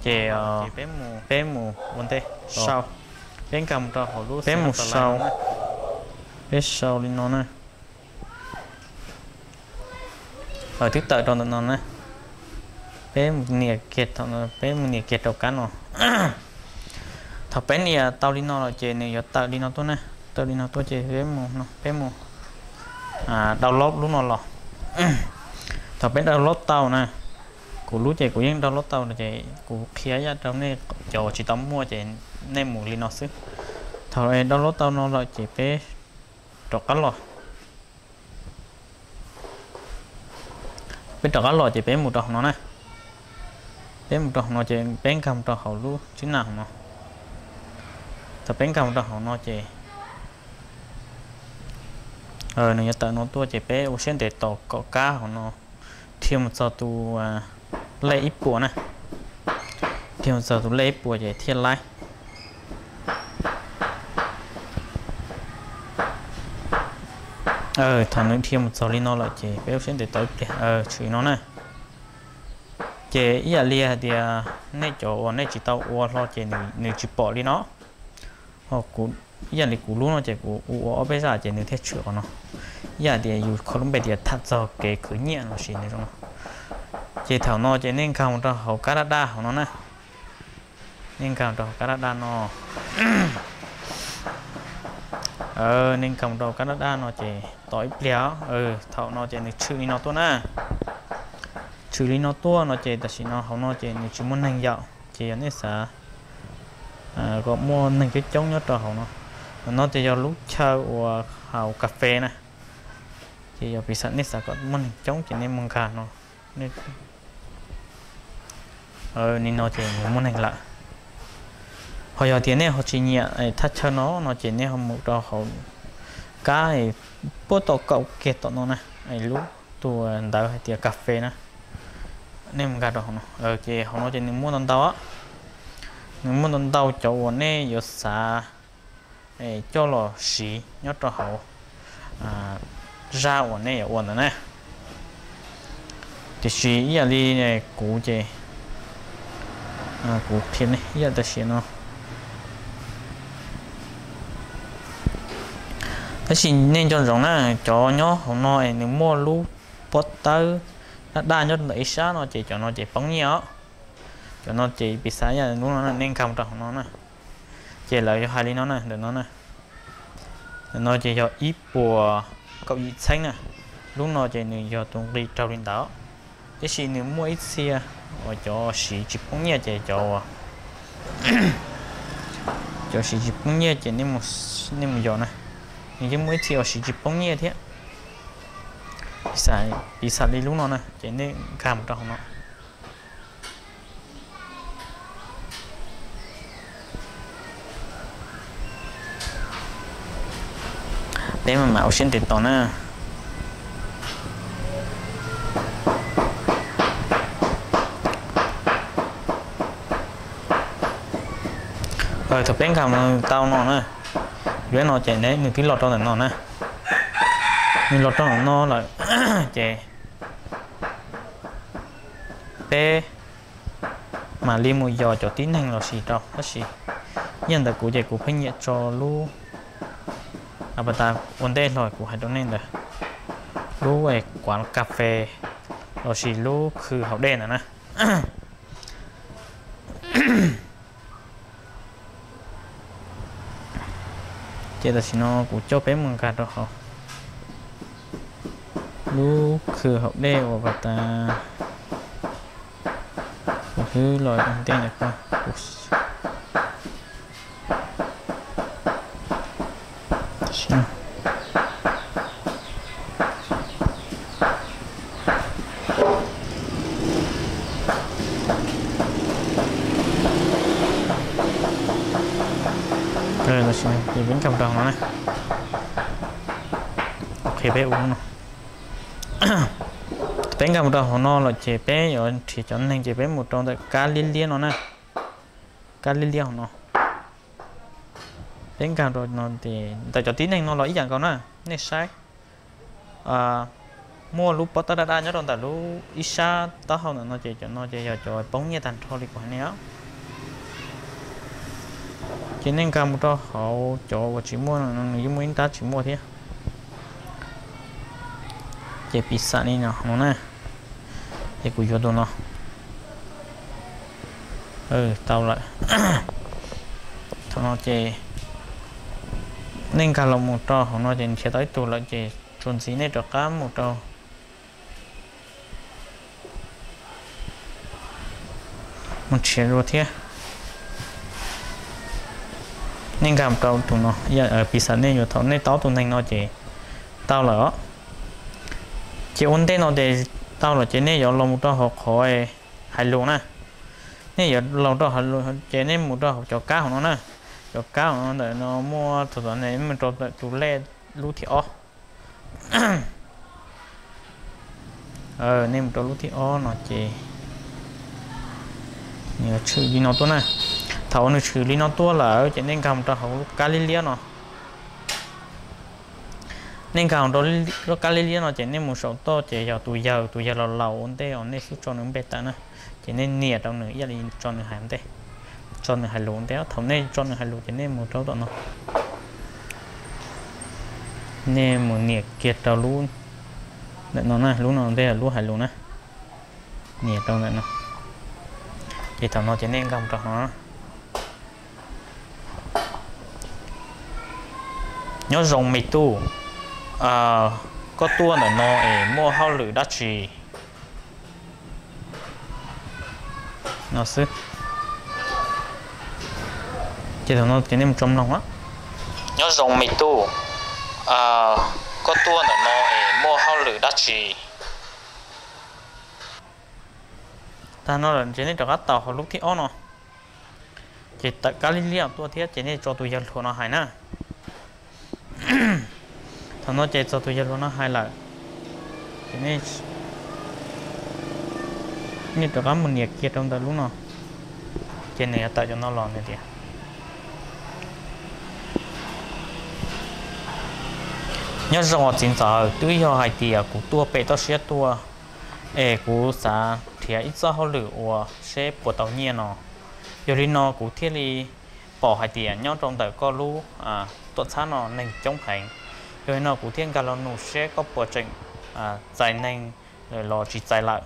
Ces peb mus ua ntej sau, peb nkag mus rau hauv lub, peb mus sau, peb sau li no na. Twb tawm rau ntawm no na. Peb nias kiag, peb mus nias kiag rau kab no. Thaum peb nias tau li no lawm ces nws yuav tawm li no tuaj na. Tawm li no tuaj ces peb mus, peb mus download lub no los. Thaum peb download tau na, kuv lub ces kuv yeej download tau ces kuv qhia ib yam rau nej cov uas tsis tau muaj ces nej mus li no xwb. Thaum download tau no lawm ces peb rov qab los. Peb rov qab los ces peb mus rau hauv no na. Peb mus rau hauv no ces peb nkag mus rau hauv lub tswb na hauv no. Thaum peb nkag mus rau hauv no ces nws yuav tawm no tuaj ces peb ua siab ntev tos kom kab hauv no dhia mus txog tus lej ib puas na. Dhia mus txog tus lej ib puas ces thiaj laib. Thaum nws dhia mus txog li no lawm ces peb ua siab ntev tos ib pliag, tshwm no na. Ces ib yam li hais tias nej cov uas nej tsis tau ua hlo ces nws tsis pom li no. Ho kuv, ib yam li kuv lub no ces kuv ua ua ob peb zaj ces nws thiaj tshwm qhov no. Ib yam tias yus kho lub npe tias tham txog kev khwv nyiaj los sis nws zoo no. Ces thaum no ces nej nkag mus rau hauv kab daj daj hauv no na. Nej nkag mus rau hauv kab daj daj no. Nej nkag mus rau kab daj daj no ces tos ib pliag. Thaum no ces nws tshwm li no tuaj na. Tshwm li no tuaj no ces tam sim no hauv no ces nws tsis muaj neeg yom, ces yog nej xav kom muaj neeg coob coob nyob rau hauv no. Hauv no ces yog lub chaw uas haus kas fes na. Ces yog piv xam nej xav kom muaj neeg coob ces nej mus nkag no. Li no ces nws muaj neeg lawm. Ho yog tias nej ho tsis nyiam thaj chaw no no ces nej ho mus rau hauv kab puab tau kaum kiag tom no na, lub tus ntawv hais tias kas fes na. Nej mus nkag rau hauv no, ces hauv no ces nws muaj ntau ntau, nws muaj ntau ntau cov uas nej yuav xav coj los siv nyob rau hauv zaj uas nej yuav ua ntawd na. Tiam sis ib yam li kuv ces kuv qhia nej ib yam tam sim no. Tab sis nej nco ntsoov na, cov nyob hauv no es nws muaj lub pob tawb daj daj nyob ntawm ib sab no ces cov no ces poob nyiaj os. Cov no ces piv xam yam lub no nej nkag mus rau hauv no na, ces lawv yuav hais li no na, ntawm no na. Ntawm no ces yog ib puas kaum yim txheeb na. Lub no ces nws yog tus nqi raug li ntawd. Tiam sis nws muaj ib txhia uas cov siv tsis poob nyiaj ces cov, cov siv tsis poob nyiaj ces nej mus yos na. Nws yeej muaj ib txhia uas siv tsis poob nyiaj thiab. Piv xam li lub no na ces nej nkag mus rau hauv no. Peb mam mam ua siab ntev tos na. Thaum peb nkag mus tau no na, lub no ces nws twb los rau ntawm no na. Nws los rau ntawm no lawm ces peb mam li mus yos cov tib neeg los sis rau, tab sis yog ntawm kuv ces kuv pheej nyiam tso lub avatar ua ntej hlo kuv hais rau nej ntawd, lub kuav kas fes los sis lub khw haus dej ntawd na. Ces tam sim no kuv coj peb mus nkag rau hauv lub khw haus dej uas pas tas kuv twb los ua ntej ntawm ko. Ces peb nkag mus rau hauv no na. Qhia peb ua no. Peb nkag mus rau hauv no lawm ces peb yuav nrhiav cov neeg ces peb mus rau ntawm kab liab liab no na. Kab liab liab hauv no. Peb nkag rau no ces ntawm cov tib neeg no los ib yam nkaus na, nej saib. Muaj lub pob tawb daj daj nyob rau ntawm lub ib sab taub hau ntawm no ces cov no ces yog cov poob nyiaj tag nrho li kuv hais nej os. Ces nej nkag mus rau hauv cov uas tsis muaj no, nws yeej muaj ib nrab tsis muaj thiab. Ces piv xam li no no na, ces kuv yuav tus no. Tau lawm. Thaum no ces nej nkag los mus rau hauv no ces nrhiav tau ib tug lawm ces tsuas ntxiv nej rov qab mus rau, mus nrhiav dua thiab. Nej nkag mus rau tus no, piv xam nej yuav thaum nej tau tus neeg no ces tau lawm os. Ces ua ntej no ces tau lawm ces nej yuav los mus rau hauv qhov hais lus na. Nej yuav los rau hauv ces nej mus rau hauv cov kab hauv no na. Cov kab hauv no ntawm no muaj thaum tod nej mus rau tus lej lub thib ob. Nej mus rau lub thib ob no ces nws yuav tshwm li no tuaj na. Thaum uas nws tshwm li no tuaj lawm ces nej nkag mus rau hauv lub kab liab liab no. Nej nkag rau lub kab liab liab no ces nej mus saum toj ces yog tus yawg, tus yawg laus laus ua ntej uas nej xub tso nws npe tawm na, ces nej nias rau nws ib yam li tso nws hais ntej, tso nws hais lus ntej. Thaum nej tso nws hais lus ces nej mus rau tom no, nej mus nias kiag rau lub ntawm no na, lub no ntej lub hais lus na, nias rau ntawm no. Ces thaum no ces nej nkag mus rau no. Nyob zoo me tub, koj tuaj ntawm no es muaj hauj lwm dab tsi? No xwb. Ces thaum no ces nej mus tsom mloog. Nyob zoo me tub, koj tuaj ntawm no es muaj hauj lwm dab tsi? Tag no lawm ces nej rov qab tau hauv lub thib ob no. Ces tawm kab liab liab tuaj thiab ces nej tso tus yawg hluas no hais na. Thaum no ces txog tus yawg hluas no hais lawm, ces nej rov qab mus nias kiag rau ntawm lub no, ces nws yuav tawm cov no los nws tias, nyob zoo os txiv ntxawm, twb yog hais tias kuv tuaj pem toj siab tuaj es kuv xav nrhiav ib txoj hauj lwm ua seb puas tau nyiaj no. Yog li no kuv thiaj li pom hais tias nyob rau ntawm koj lub tuam txhab no neeg coob heev. Yog li no kuv thiaj nkag los nug seb koj puas tseem txais neeg los tsis txais lawm.